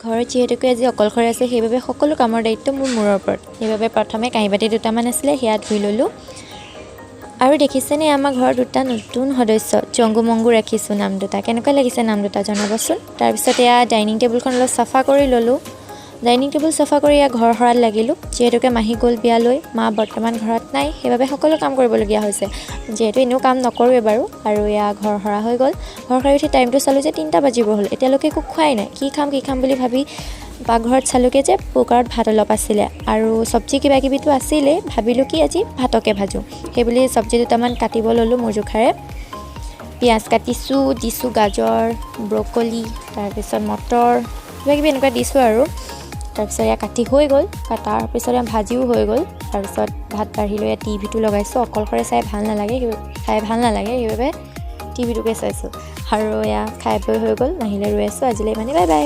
ঘৰত যিহেতুকে আজি অকলশৰে আছে, সেইবাবে সকলো কামৰ দায়িত্ব মোৰ মূৰৰ ওপৰত। সেইবাবে প্ৰথমে কাঁহী বাতি দুটামান আছিলে, সেয়া ধুই ল'লোঁ। আৰু দেখিছেনে, আমাৰ ঘৰৰ দুটা নতুন সদস্য, জংগু মংগু ৰাখিছোঁ নাম দুটা। কেনেকুৱা লাগিছে নাম দুটা জনাবচোন। তাৰপিছত এয়া ডাইনিং টেবুলখন অলপ চাফা কৰি ল'লোঁ। ডাইনিং টেবুল চাফা কৰি এয়া ঘৰ সৰাত লাগিলোঁ। যিহেতুকে মাহী গ'ল বিয়ালৈ, মা বৰ্তমান ঘৰত নাই, সেইবাবে সকলো কাম কৰিবলগীয়া হৈছে। যিহেতু এনেও কাম নকৰোঁৱেই বাৰু। আৰু এয়া ঘৰ সৰা হৈ গ'ল। ঘৰ সাৰি উঠি টাইমটো চালোঁ যে 3টা বাজিব হ'ল, এতিয়ালৈকে একো খোৱাই নাই। কি খাম কি খাম বুলি ভাবি পাকঘৰত চালোঁগৈ যে কুকাৰত ভাত অলপ আছিলে আৰু চব্জি কিবা কিবিতো আছিলেই। ভাবিলোঁ কি আজি ভাতকে ভাজোঁ, সেইবুলি চব্জি দুটামান কাটিব ল'লোঁ মোৰ জোখাৰে। পিঁয়াজ কাটিছোঁ, দিছোঁ গাজৰ, ব্ৰকলি, তাৰপিছত মটৰ, কিবা কিবি এনেকুৱা দিছোঁ। আৰু তাৰপিছত এয়া কাটি হৈ গ'ল। তাৰপিছত এয়া ভাজিও হৈ গ'ল। তাৰপিছত ভাত বাঢ়ি লৈ টিভিটো লগাইছোঁ। অকলশৰে চাই ভাল নালাগে, খাই ভাল নালাগে, সেইবাবে টিভিটোকে চাইছোঁ। আৰু এয়া খাই বৈ হৈ গ'ল, মাহীলৈ ৰৈ আছোঁ। আজিলৈ মানে বাই বাই।